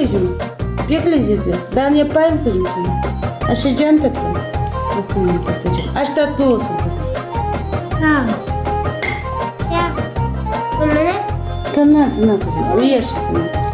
qızım? Pek lezetli. Daa ne yapayım, qızım, saña? Aşaycañ tatlım? Oh, menim tatlıcığım. Aş tatlı olsun, qızım. Sağ ol. Sağ ol. Sana, sana, qızım. O er şey sana.